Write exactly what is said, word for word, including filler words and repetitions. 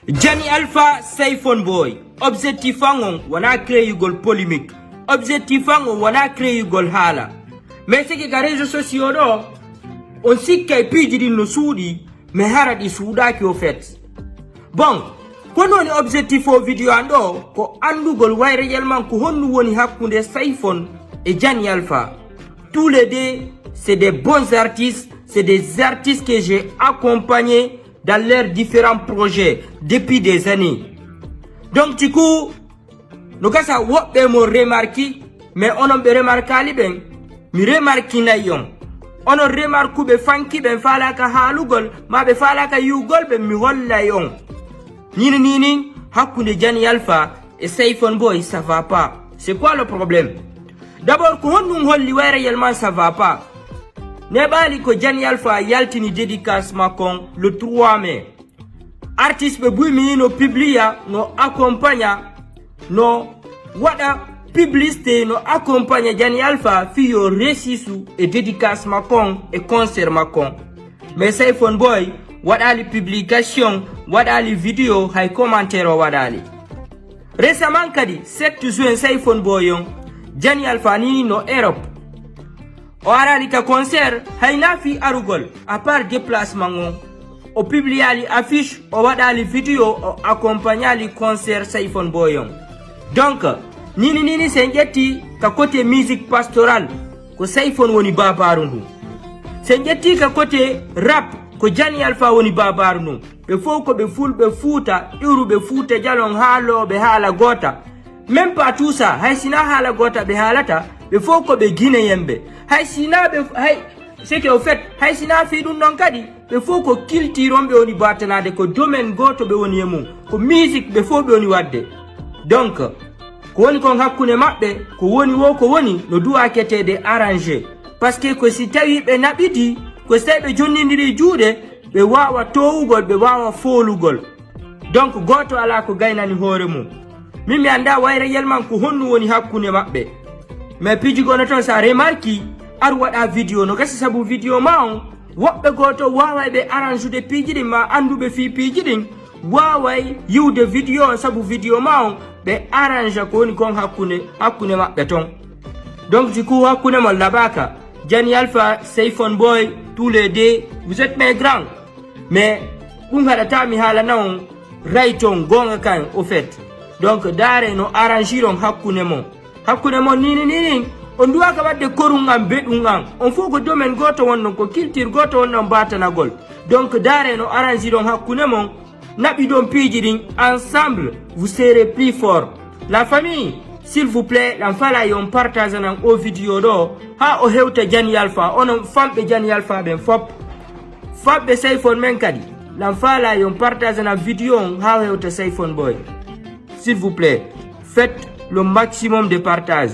Jani Alpha, Sayfon Boy, objectif an on wona créyugol polémique. Objectif an on wona créyugol haala. Mais c'est que ka réseaux sociaux ɗo, on sikkay piiji ɗin no suuɗi, mais hara ɗi suuɗaaki au fait. Bon, ko non woni objectif o vidéo an ɗo, ko anndugol wayre yelman ko honɗum woni hakkunde Sayfon e Jani Alpha. Tous les deux, c'est des bons artistes, c'est des artistes que j'ai accompagnés dans leurs différents projets depuis des années. Donc, du coup, no gasa woɓɓe mo remarki, mais onon ɓe remarkali ɓen, mi remarkinay on. Onon remarkuɓe fanki ɓen faalaka haalugol, ma ɓe faalaka yi'ugol ɓen, mi hollay on. Nini nini, hakkunde Jani Alpha e Sayfon Boy, ça va pas. C'est quoi le problème? D'abord, ko honɗum holli wayre yelman ça va pas? Neɓali ko Jani Alpha yaltini dédicace makko on le trois mai. Artiste ɓe buy mi no publia, no accompagna, no waɗa publicité, no accompagna Jani Alpha fii yo resisu e dédicace makko on e concert makko on. Mais Sayfon Boy waɗali publication, waɗali vidéo, hay commentaire o waɗali. Récemment kadi, sept juin, Sayfon Boy on, Jani Alpha ni no Europe. O arali ka concert, hay na fii arugol, à part déplacement on. O publiali affiche, o waɗali vidéo, o accompagnali concert Sayfon Boy on. Donc, nini nini, si en ƴetti ka côté musique pastorale, ko Sayfon woni baabaaru ndun. Si en ƴetti ka côté rap, ko Jani Alpha woni baabaaru ndun. Ɓe fow ko ɓe fulɓe Fuuta, iwruɓe Fuuta Jalon, haalooɓe haala goota. Même pas tout ça, hay si na haala goota ɓe haalata, ɓe fow ko ɓe Guinéen ɓe. Hay si na ɓe, hay, c'est que au fait, hay si na fii ɗum ɗon kadi, ɓe fow ko culture on ɓe woni baatanaade, ko domaine gooto ɓe woni e mum, ko musique ɓe fow ɓe woni waɗde. Donc, ko woni kon hakkunde maɓɓe, ko woni wo ko woni, no duwaaketeede arrangé. Parce que ko si tawii ɓe naɓidi, ko si tawii ɓe jonnindiri juuɗe, ɓe waawa toowugol, ɓe waawa foolugol. Donc, gooto alaa ko gaynani hoore mum. Min mi anndaa wayre yelman ko honɗum woni hakkunde maɓɓe. Mais piiji gono toon, so a remarki, ar waɗa vidéo no gasa sabu vidéo ma on, woɓɓe gooto waaway ɓe arrange-ude piiji ɗin, ma annduɓe fii piiji ɗin, waaway yi'ude vidéo on sabu vidéo ma on, ɓe arrange ko woni kon hakkunde, hakkunde maɓɓe toon. Donc, du coup, hakkunde mon laɓaaka. Jani Alpha, Sayfon Boy, tous les deux, vous êtes mes grands. Mais ɗum haɗata mi haalana on right on goonga kan au fait. Donc, ndaare no arrange-iron hakkunde mon. Hakkunde mon nini nini, on duwaaka waɗde korun an, beɗun an. On fow ko domaine gooto wonɗon, ko culture gooto wonɗon baatanagol. Donc, ndaare no arrange-iron hakkunde mon. Naɓidon piiji ɗin, ensemble, vous serez plus fort. La famille, s'il vous plaît, lan fala yon partage nan o vidéo ɗo, ha o hewta Jani Alpha, onon famɓe Jani Alpha ɓen fop. Famɓe Sayfon men kadi, lan fala yon partage nan vidéo on, ha o hewta Sayfon Boy. S'il vous plaît, faites le maximum de partage.